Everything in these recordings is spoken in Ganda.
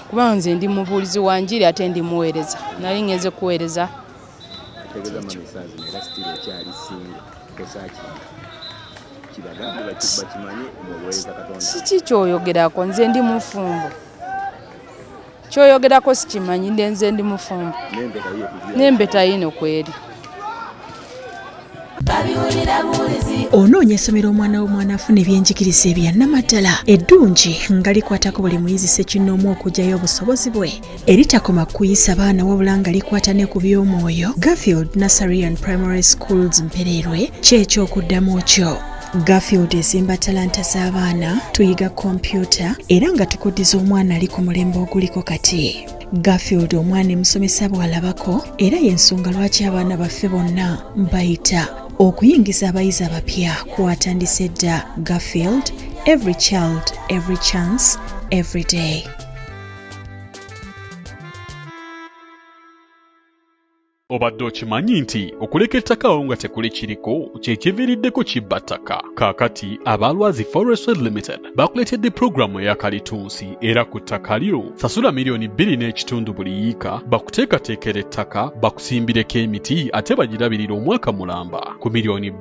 Kuba nze ndi mubuulizi wa njiri ate ndi muweereza, nali ngenze kuweereza. Kiki kyoyogerako? Nze ndi mufumbo, kyoyogerako sikimanyi, nze ndi mufumbo n'empeta yino kweri. Onoonya essomero omwana w'omwana afuna ebyenjigiriza ebyannamaddala eddungi nga likwatako buli muyizi ssekinnoomu okuggyayo obusobozi bwe, eritakoma kuyisa baana wabula nga likwata ne ku by'omwoyo. Garfield Nursery and Primary Schools Mpereerwe ky'ekyokuddamu kyo. Garfield ezimba talanta z'abaana, tuyiga kompyuta era nga tukuddiza omwana ali ku mulembe oguliko kati. Garfield omwana emusomesa bw'alabako era y'ensonga lwaki abaana baffe bonna bayita okuyingiza abayizi abapya kwatandise dda. Garfield, every child, every chance, every day. Obadde okimanyi nti okuleka ettaka awo nga tekuli kiriko kye kiviiriddeko kibba ttaka? Kaakati aba Lwazi Forestry Limited bakuleetedde pulogulaamu eya kalitunsi era ku ttaka lyo sasula 2.5 miliyoni buli yiika bakuteekateekera ettaka, bakusimbireko emiti ate bagirabirira omwaka mulamba. Ku 2 miliyoni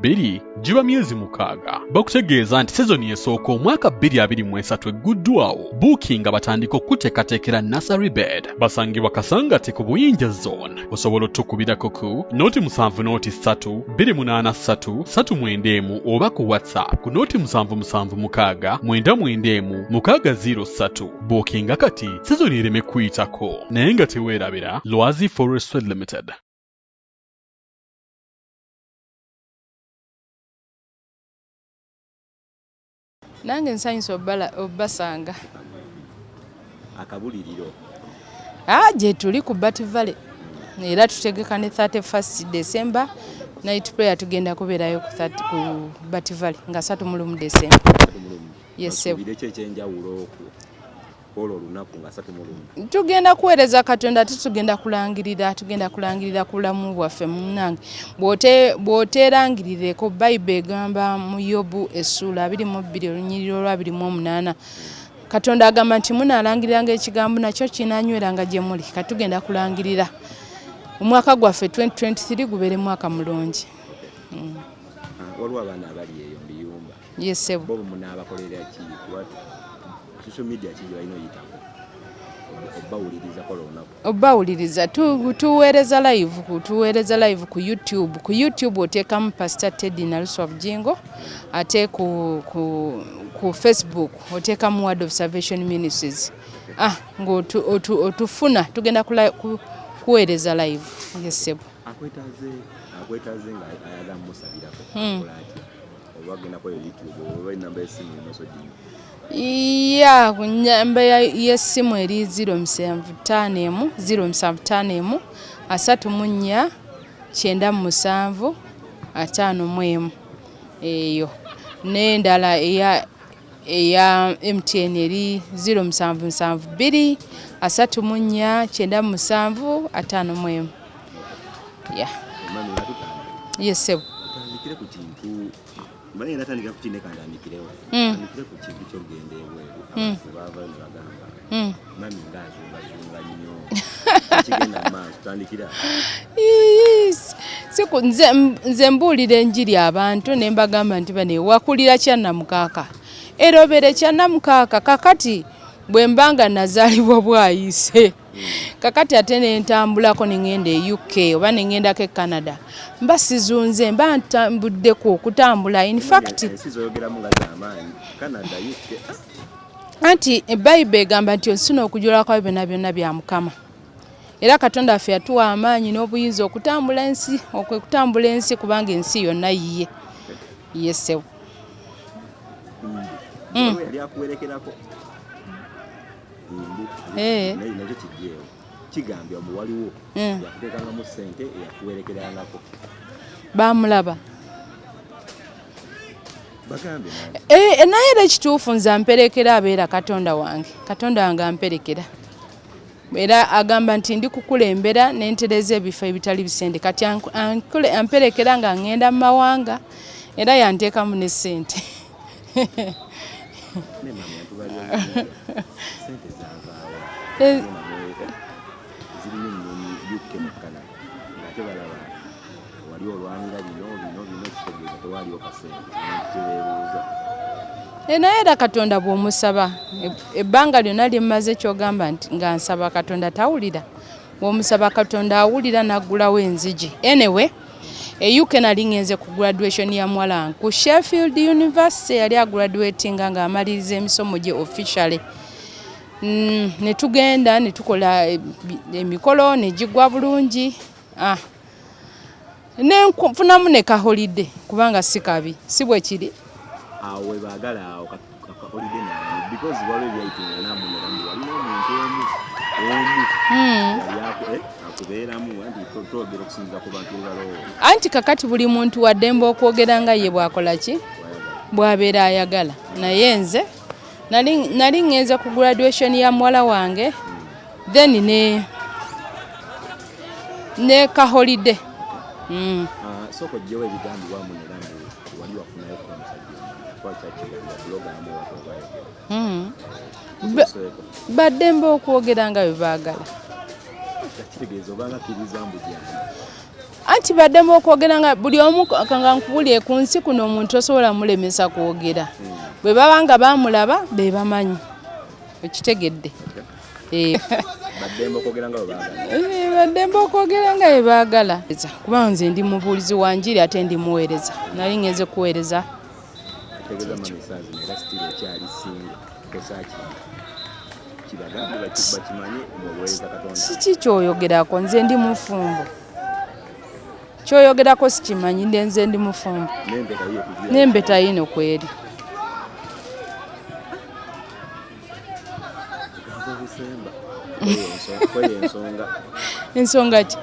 giba myezi 6. Bakutegeeza nti sizoni esooka omwaka 2023 egguddwawo. Buukinga batandika okukuteekateekera nursery bed. Basangibwa Kasangati ku Buyinja Zone. Osobola otukubirako ku 070 3 283 391 oba ku WhatsApp ku 0776 991 603. Buukinga kati sizoni ereme kuyitako, naye nga teweerabira Lwazi Forestry Limited. Nange nsanyusa obbasanga. Akabuliriro. Ah, gye tuli ku Bat Valley era tutegeka ne 31 December night prayer, tugenda kubeerayo ku 30 ku Bat Valley nga 31 December. Yes, sir. Basuubire ki ekyenjawulo olwo olunaku nga 31? Tugenda kuweereza Katonda ate tugenda kulangirira ku bulamu bwaffe. Munnange, bw'oteerangirireko, Bayibuli egamba mu Yobu essuula 22 olunyiriri olwa 28, Katonda agamba nti munaalangiriranga ekigambo nakyo kinaanyweranga gye muli. Katugenda kulangirira omwaka gwaffe 2023 gubeere mwaka mulungi. Ah, waliwo abaana abali eyo mu biyumba. Yes, ssebo. Bo munaabakolera ki? Kuba social media ki gye balina oyitako obawulirizako olunaku? Obawuliriza, tuweereza live ku YouTube. Ku YouTube oteekamu Pastor Teddy Naluswa Bujingo, ate ku Facebook oteekamu Word of Salvation Ministries. Ah, ng'otufuna, tugenda kuweereza live. Yes, ssebo. Akwetaaze nga ayagala mumusabirako, akola atya? Oba agenda kweyo YouTube oba enamba y'essimu enoso gino? Ya, ku namba y'essimu eri 0751 0751 34 97 51 eyo, n'endala eya MTN eri 0772 34 97 51, ya. Mami, nga tutandika, Yes, ssebo. tutandikire ku kintu mbaye natandikira ku kine, kandandikirewo. Tandikire ku kintu ky'okugenda ebweru. Abantu baavayo ne bagamba, "Mami ng'azungazunga nnyo, kigenda mu maaso." Tandikira. Yes. Siku nze mbuulira enjiri abantu ne mbagamba nti bane wakulira Kyannamukaaka, erobere Kyannamukaaka. Kakati bwe mba nga nazaalibwa bwayise, kakati ate nentambulako neŋŋenda e UK oba neŋŋendako e Canada, mba sizunze, mba ntambuddeko okutambula in fact. Ensi zoyogeramu nga z'amaanyi, Canada, UK. Anti Bayibuli egamba nti ensi n'okujula kwayo byonna byonna bya Mukama, era Katonda waffe yatuwa amaanyi n'obuyinza okutambula ensi, okutambula ensi, kubanga ensi yonna yiye. Ye, ssebo. Waliwo yali akuwerekerako mbu naye nakyo kijjeewo, kigambibwa mbu waliwo yakuteekangamu ssente eyakuwerekerangako. Bamulaba. Bagambye nange. Eh, naye era ekituufu nze amperekera abeera Katonda wange. Katonda wange amperekera, era agamba nti ndi kukulembera nentereza ebifo ebitali bisende. Kati amperekera nga ŋŋenda mu mawanga, era yanteekamu ne ssente. Ne mami, atubalira sente zavaawa? Eh. Zirimu ennyonyi UK mu Canada ng'ate balaba wali olwanira bino bino bino, kitegeeza tewaaliwo kasente, abantu kyebeebuuza. Eh, naye era Katonda bw'omusaba ebbanga lyonna lye mmaze, kyogamba nti nga nsaba Katonda tawulira? Bw'omusaba Katonda awulira n'aggulawo enzigi. Anyway, e UK nali ngenze ku graduation ya muwala wange ku Sheffield University, yali agraduatinga ng'amaliriza emisomo gye officially. Ne tugenda ne tukola emikolo ne gigwa bulungi. Ah. Nenfunamu ne ka holiday, kubanga si kabi, si bwe kiri? Awo we baagala awo ka holiday naye, because waliwo ebyayitinga namunera mbu walina omuntu omu omu yali akubeeramu, anti twogera okusinziira ku bantu bwe balowooza. Anti kakati buli muntu waddembe okwogera nga ye bw'akola ki, bw'abeera ayagala. Naye nze nali ŋŋenze ku graduation ya muwala wange, then ne ka holiday. Ah, sooka oggyewo ebigambibwa munera mbu wali wafunayoko omusajja omulala, kuba kyakigamba pulogulaamu owatobayogera. Baddembe okwogera nga bwe baagala. Kitegeeza obanga kkiriza mbu gyali. Anti baddembe okwogera nga buli omu, nga nkubulye, ku nsi kuno omuntu osobola mulemesa kwogera. Bwe baba nga bamulaba be bamanyi, okitegedde? Eh. Baddembe okwogera nga bwe baagala. Eh, baddembe okwogera nga bwe baagala, kuba nze ndi mubuulizi wa njiri ate ndi muweereza, nali ngenze kuweereza. Tegeeza mami saazi era still okyali single, tosakinga kibagambe bakimanye ng'oweereza Katonda. Kiki kyoyogerako? Nze ndi mufumbo. Kyoyogerako sikimanyi, nde nze ndi mufumbo. N'empeta yiyo tugira. N'empeta yino kweri. Obusemba kweyo ensonga. Ensonga ki?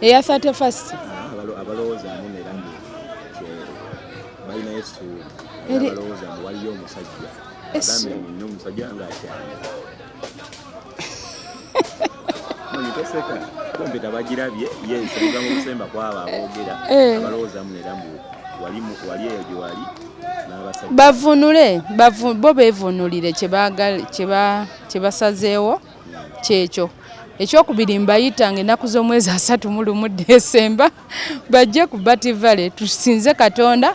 Eya 31st? Ah, abalowooza munera mbu balinayo essuubi, abalowooza mbu waliyo omusajja agambye mbu nina omusajja ng'akyali. Manyi toseka, kompeta bagirabye. Yes, obugambo obusemba kwabo aboogera, abalowooza munera mbu wali eyo gye wali n'abasajja. Bavunule, bo beevunulire kye basazeewo kyekyo. Ekyokubiri, mbayita nga ennaku z'omwezi 31 Desemba bajje ku Bat Valley tusinze Katonda,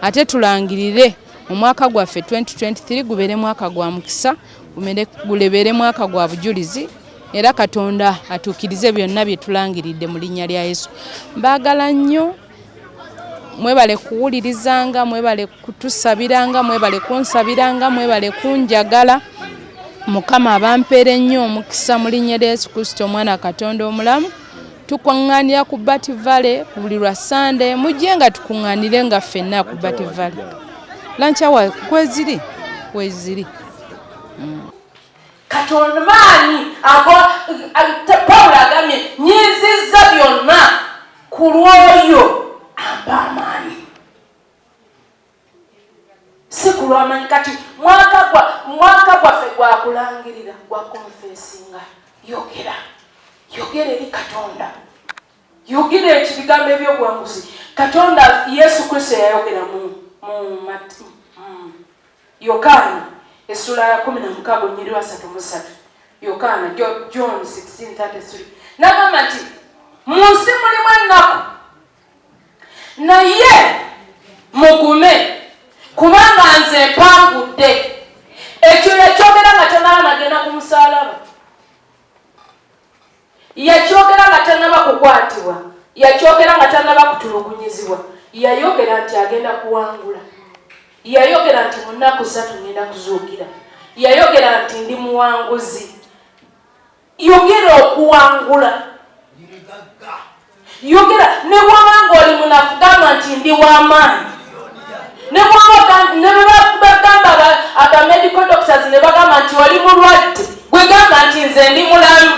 ate tulangirire omwaka gwaffe 2023 gubeere mwaka gwa mukisa, gulebeere mwaka gwa bujulizi, era Katonda atuukirize byonna bye tulangiridde mu linnya lya Yesu. Mbaagala nnyo, mwebale kuwulirizanga, mwebale kutusabiranga, mwebale kunsabiranga, mwebale kunjagala. Mukama abampeere nnyo omukisa mu linnya lya Yesu Kristo, omwana Katonda omulamu. Tukuŋŋaanira ku Bat Valley buli lwa Sande, mujje nga tukuŋŋaanire nga ffenna ku Bat Valley. Lunch hour kweziri, kweziri. Katonda maanyi ago. Pawulo agambye, nyinzizza byonna ku lw'oyo ampa amaanyi, si ku lw'amaanyi. Kati mwaka gwaffe gwakulangirira, gwa confessinga. Yogera, yogera eri Katonda, yogera ekibigambo ebyobuwanguzi. Katonda Yesu Kristo yayogera mu Yokaana essula ya 16 onyiri 33, Yokaana, John 16:33, nagamba nti mu nsi mulimu ennaku, naye mugume, kubanga nze mpangudde. Ekyo yakyogera nga tanaba nagenda ku musaalaba, yakyogera nga tanaba kukwatibwa, yakyogera nga tanaba kutulugunyizibwa. Yayogera nti agenda kuwangula, yayogera nti mu nnaku 3 ngenda kuzuukira, yayogera nti ndi muwanguzi. Yogera okuwangula, yogera ne bw'oba ng'oli munafu, gamba nti ndi w'amaanyi. Ne bw'oba ne bwe bagamba aba medical doctors ne bagamba nti oli mulwadde, gwe gamba nti nze ndi mulamu.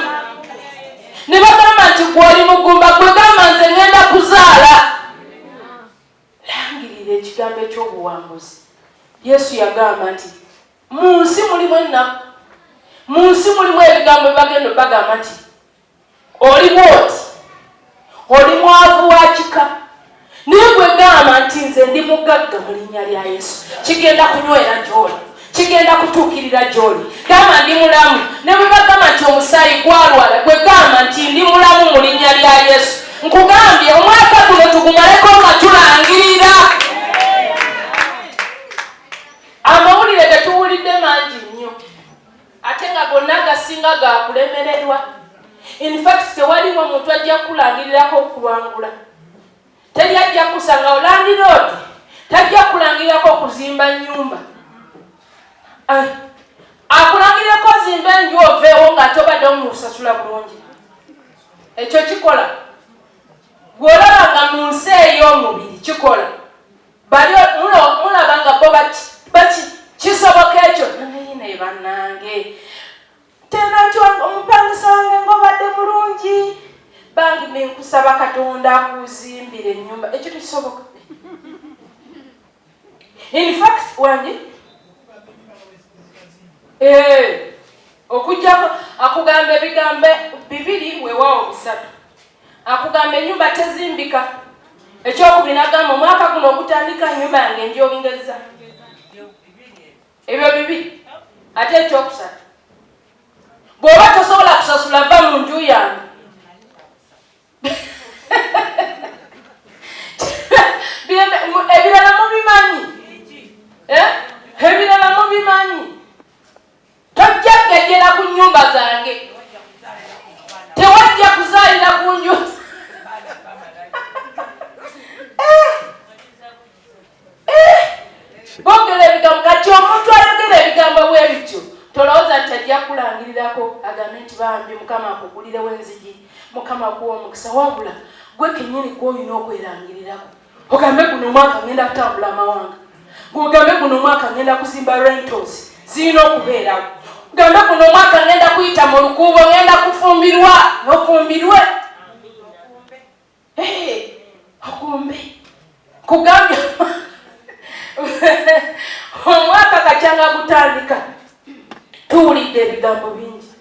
Ne bagamba nti gwe oli mugumba, gwe gamba nze ngenda kuzaala. Langirira ekigambo ekyobuwanguzi. Yesu yagamba nti mu nsi mulimu ennaku, mu nsi mulimu ebigambo bibagenda bagamba nti oli bwoti, oli mwavu wa kika, naye gwe gamba nti nze ndi mugagga mu linnya lya Yesu. Kigenda kunywera gy'oli. Kigenda kutuukirira gy'oli. Gamba ndi mulamu. Ne bwe bagamba nti omusaayi gwalwala, gwe gamba nti ndi mulamu mu linnya lya Yesu. Nkugambye omwaka guno tugumaleko nga tulangirira. Amawulire ge tuwulidde mangi nnyo, ate nga gonna agasinga gakulemererwa. In fact tewaliwo muntu ajja kukulangirirako okuwangula. Teri ajja kusangawo landiroodi tajja kukulangirirako okuzimba nnyumba. Akulangirirako ozimba enju oveewo ng'ate obadde omusasula bulungi. Ekyo kikola. Gw'olaba nga mu nsi ey'omubiri kikola. Bali mulaba nga bo kisoboka ekyo. Naye naye bannange. Tenanti wange omupangisa wange ng'obadde mulungi. Bangi nkusaba Katonda akuzimbire ennyumba. Ekyo tekisoboka. In fact wange okujjako akugamba ebigambo bibiri weewaawo bisatu. Akugamba ennyumba tezimbika. Ekyokubiri n'agamba omwaka guno ogutandika ennyumba yange ngyongeza. Ebyo bibi. Ate ekyokusatu, bw'oba tosobola kusasula va mu nju yange. Ebirala mubimanyi, ebirala mubimanyi. Tojja kugejjera ku nnyumba zange, tewajja kuzaalira ku nju. Boogera ebigambo. Kati omuntu ayogera ebigambo bwe bityo tolowooza nti ajja kukulangirirako agambe nti bambi Mukama akugulirewo enzigi, Mukama akuwa omukisa. Wabula gwe kennyini gw'olina okwerangirirako, ogambe guno omwaka ngenda kutambula amawanga, gweogambe guno omwaka ngenda kuzimba rentals zirina okubeerawo, ogambe guno omwaka ngenda kuyita mu lukuubo, ngenda kufumbirwa, ofumbirwe. Okumbe kugambye omwaka kakyanga gutandika, tuwulidde ebigambo bingi,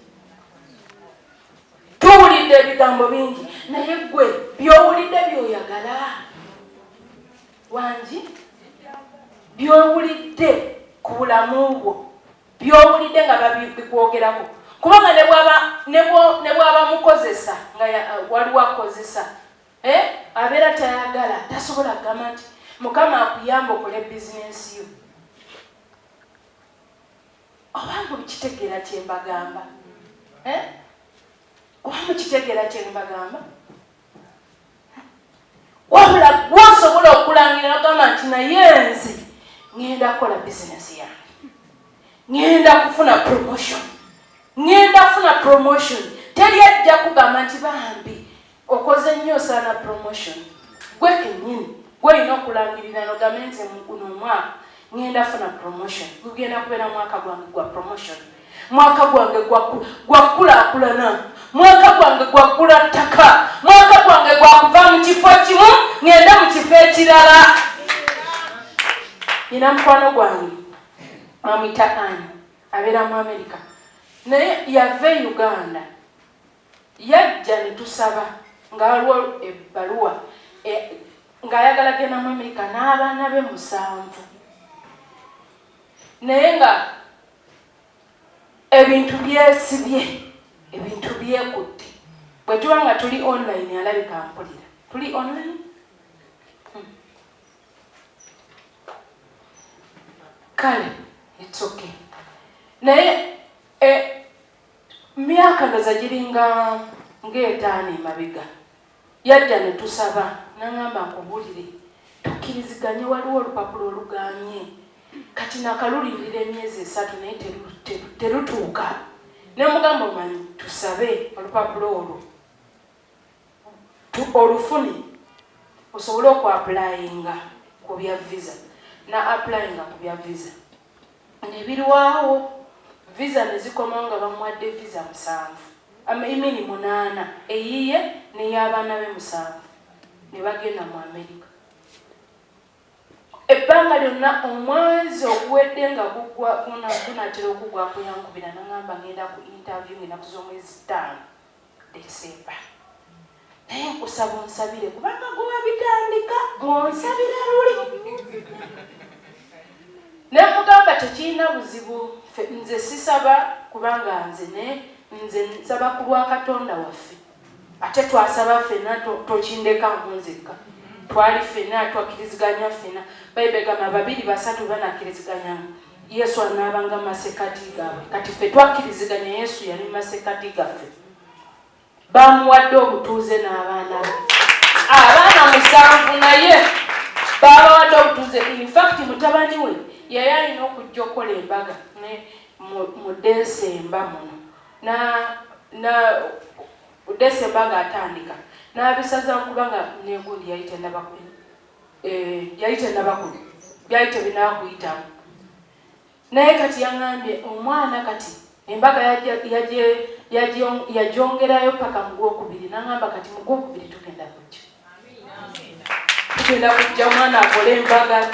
tuwulidde ebigambo bingi, naye gwe by'owulidde by'oyagala wangi, by'owulidde ku bulamu bwo, by'owulidde nga babikwogerako, kubanga ne bw'aba mukozesa nga waliwo akozesa, abeera tayagala, tasobola kugamba nti Mukama akuyamba okole bizinensi yo. Oba mukitegeera kye mbagamba? Oba mukitegeera kye mbagamba? Wabula gwe osobola okulangira nogamba nti naye nze ŋŋenda kukola bizinensi yange, ŋŋenda kufuna promotion, ŋŋenda kufuna promotion. Teri ajja kugamba nti bambi okoze nnyo osaana promotion. Gwe kennyini gw'olina okulangirira n'ogambe nze guno omwaka ŋŋenda kufuna promotion, gugenda kubeera mwaka gwange gwa promotion, mwaka gwange gwa kukulaakulana, mwaka gwange gwa kugula ttaka, mwaka gwange gwa kuva mu kifo kimu ŋŋende mu kifo ekirala. Nina mukwano gwange bamuyita Ann, abeera mu Amerika, naye yava e Uganda yajja ne tusaba nga waliwo ebbaluwa ng'ayagala genda mu Amerika n'abaana be 7, naye nga ebintu byesibye, ebintu byekutte. Bwe tuba nga tuli online alabika mpulira tuli online. Kale it's okay. Naye myaka ndoza giringa ng'etaano emabega yajja ne tusaba n'aŋŋamba nkubuulire tukkiriziganye, waliwo olupapula oluganye kati nakalulindira emyezi 3 naye terutuuka. Ne mugamba omanyi tusabe olupapula olwo olufune osobole okuapplyinga ku bya visa. Na applyinga ku bya visa ne birwawo, visa ne zikomawo nga bamuwadde visa 7, I mean 8, eyiye n'ey'abaana be 7, ne bagenda mu Amerika. Ebbanga lyonna omwezi oguwedde nga guggwa gunaatera okuggwako yankubira n'aŋŋamba ŋŋenda ku interview ng'ennaku z'omwezi 5 December. Naye nkusaba onsabire kubanga gwe wabitandika, gw'onsabira luli. Ne mugamba tekirina buzibu, nze sisaba kubanga nze ne nze nsaba ku lwa Katonda waffe. Ate twasaba ffenna, tokindekamu nzekka. Twali ffenna, twakkiriziganya ffenna. Bayibuli egamba babiri basatu banakkiriziganya, Yesu anaabanga mu masekkati gaabwe. Kati ffe twakkiriziganya, Yesu yali mu masekkati gaffe. Bamuwadde obutuuze n'abaana be, abaana 7 naye babawadde obutuuze. In fact, mutabani we yali alina okujja okukola embaga mu Desemba muno, na Desemba ng'atandika n'abisaza kubanga negundi yali yali tennabakulu, byali tebinakuyitamu. Naye kati yaŋŋambye omwana kati embaga yagyongerayo paka mu gwokubiri. Naŋŋamba kati mu gwokubiri tugenda kujja omwana akole embaga.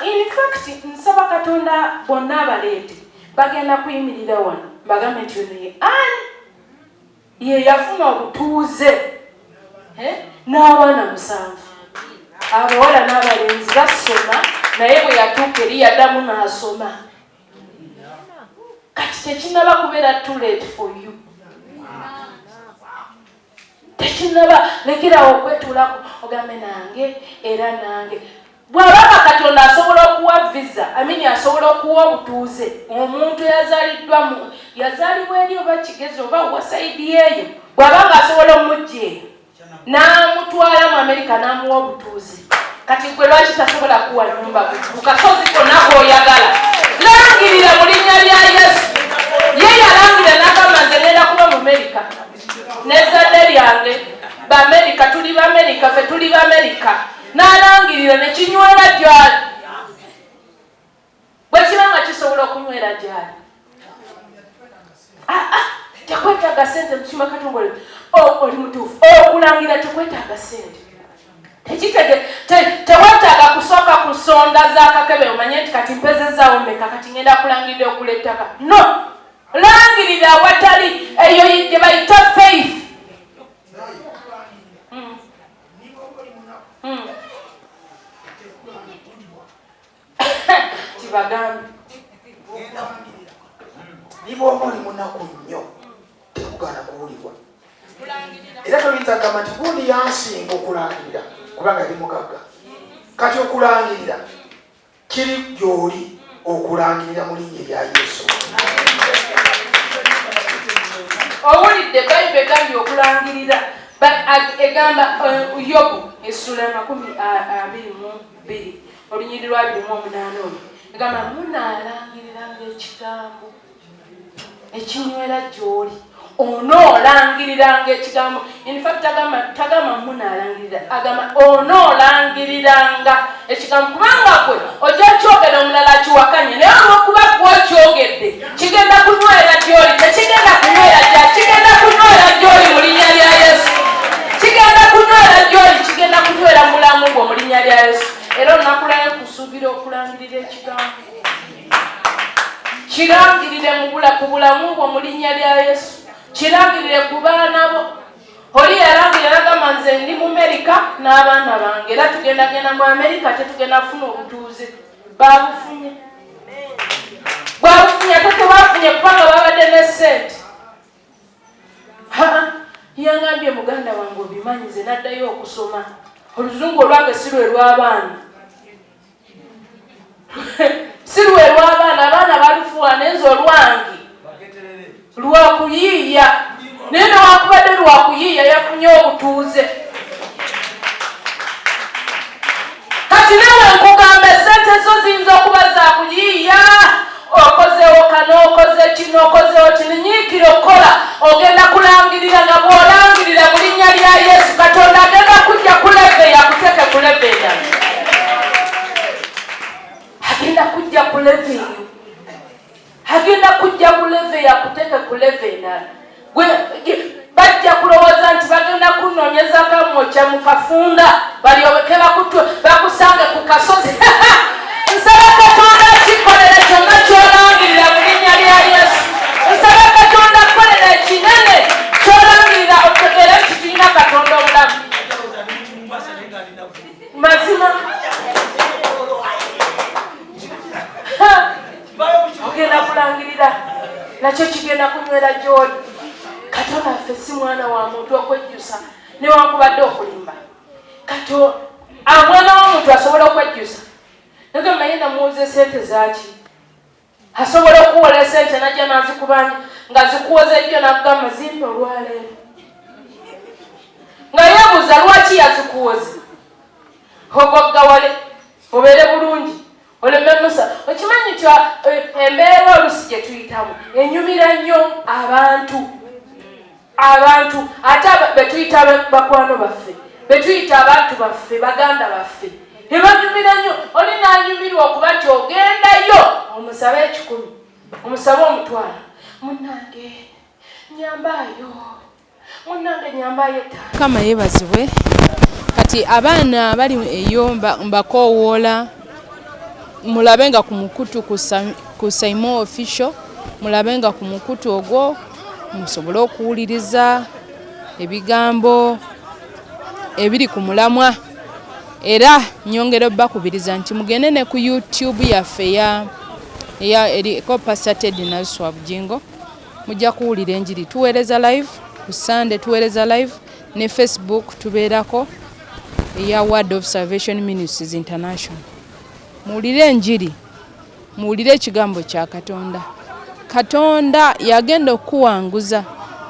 In fact, nsaba Katonda bonna abaleete bagenda kuyimirira wano bagambe nti ono ye ani ye yafuna obutuuze n'abaana 7, abawala n'abalenzi basoma, naye bwe yatuuka eri yaddamu n'asoma. Kati tekinaba kubeera too late for you, tekinaba. Lekerawo okwetulako ogambe nange era nange. Bw'abanga Katonda asobola okuwa visa, amini, asobola okuwa obutuuze omuntu eyazaaliddwa mu yazaalibwa eri oba Kigezi oba wa side eyo, bw'abanga asobola omujja eyo n'amutwala mu Amerika n'amuwa obutuuze, kati gwe lwaki tasobola kuwa nyumba ku kasozi konna k'oyagala? Langirira mu linnya lya Yesu. Ye yalangirira n'agamba nze ngenda kuba mu Amerika n'ezzadde lyange Baamerika, tuli Baamerika, ffe tuli Baamerika. N'alangirira nekinywera gyali. Bwe kiba nga kisobola okunywera gyali, ah, ah, tekwetaaga sente. Musumba Katongole, oli mutuufu, okulangira tekwetaaga sente. Tekitege tewetaaga kusooka kusonda zakakebe omanye nti kati mpezezaawo meka, kati ngenda kulangirira okula ettaka. No, langirira awatali. Eyo gye bayita faith. Kibagambe. Niba oba oli munaku nnyo, tekugaana kuwulirwa. Era toyinza kugamba nti gundi yansinga okulangirira kubanga yali mugagga. Kati okulangirira kiri gy'oli, okulangirira mu linnya erya Yesu. Owulidde, Bayibuli egambye okulangirira. Egamba Yobu essula 22 olunyiri lwa 28 olwo egamba munaalangiriranga ekigambo ekinywera gy'oli, onoolangiriranga ekigambo. In fact, tagamba munaalangirira, agamba onoolangiriranga ekigambo, kubanga gwe ojja kyogera omulala akiwakanye, naye olwokuba gwe okyogedde kigenda kunywera gy'oli. Tekigenda kunywera gya, kigenda kunywera gy'oli mu linnya lya Yesu. Kigenda kunywera gy'oli, kigenda kunywera mu bulamu bwo mu linnya lya Yesu. Era olunaku lwayo nkusuubira okulangirira ekigambo, kirangirire ku bulamu bwo mu linnya lya Yesu, kirangirire ku baana bo. Oli yalangirira nagamba nze ndi mu Merika n'abaana bange, era tugendagenda mu Amerika, tetugenda kufuna obutuuze. Babufunye, babufunye. Ate tebafunye kubanga babadde ne sente. Yangambye muganda wange obimanyi, nze naddayo okusoma oluzungu, olwange si lwe lw'abaana, si lwe lw'abaana, abaana balufuwa, nenze olwange lwakuyiiya. Naye newakubadde lwakuyiiya, yafunye obutuuze. Kati nawe nkugamba, esente zo ziyinza okuba zakuyiiya, okozeewo kano, okoze kino, okozeewo kino, nyiikira okukola, ogenda kulangirira. Nga bw'olangirira mu linnya lya Yesu, Katonda agenda kujja ku level yakuteeke ku level endala. Agenda kujja ku level eyo, agenda kujja ku level yakuteeke ku level endala. Bajja kulowooza nti bagenda kunoonyeza kamwokya mu kafunda, balyoke bakusange ku kasozi. Nsaba Katonda akikolera kyonna kyolangirira mu linnya lya Yesu. Nsaba Katonda akolera ekinene kyolangirira, otegeere nti tulina Katonda obulamu mazima. Okusinziira gy'oli, Katonda waffe si mwana wa muntu okwejjusa newankubadde okulimba. Kati omwana w'omuntu asobola okwejjusa? Nagamba ye namuwoza esente zaki? Asobola okuwola esente najja nazikubanja nga zikuwoza ejjo nakugamba zimpe olwaleero, nga yebuuza lwaki yazikuwoze. Ogaggawale, obeere bulungi, oleme musa. Okimanyi nti embeera olusi gye tuyitamu enyumira nnyo abantu, abantu ate betuyita bakwano baffe, betuyita abantu baffe, baganda baffe, ebanyumira nnyo. Oli nanyumirwa okuba nti ogendayo omusabe 100, omusabe 50, munnange nyambaayo, munnange nyambaayo 5. Mukama yeebazibwe. Kati abaana abali eyo mbakoowoola mulabe nga ku mukutu ku Saimo Official, mulabe nga ku mukutu ogwo musobole okuwuliriza ebigambo ebiri ku mulamwa. Era nyongera obbakubiriza nti mugende ne ku YouTube yaffe eya eriko Pastor Teddy Naluswa Bujingo, mujja kuwulira enjiri. Tuweereza live ku Sunday, tuweereza live ne Facebook tubeerako eya Word of Salvation Ministries International. Muwulire enjiri, muwulire ekigambo kya Katonda. Katonda yagenda okukuwanguza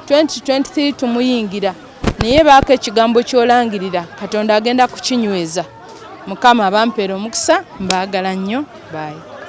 2023, tumuyingira naye baako ekigambo ky'olangirira, Katonda agenda kukinyweza. Mukama abampeera omukisa, mbaagala nnyo. Bye.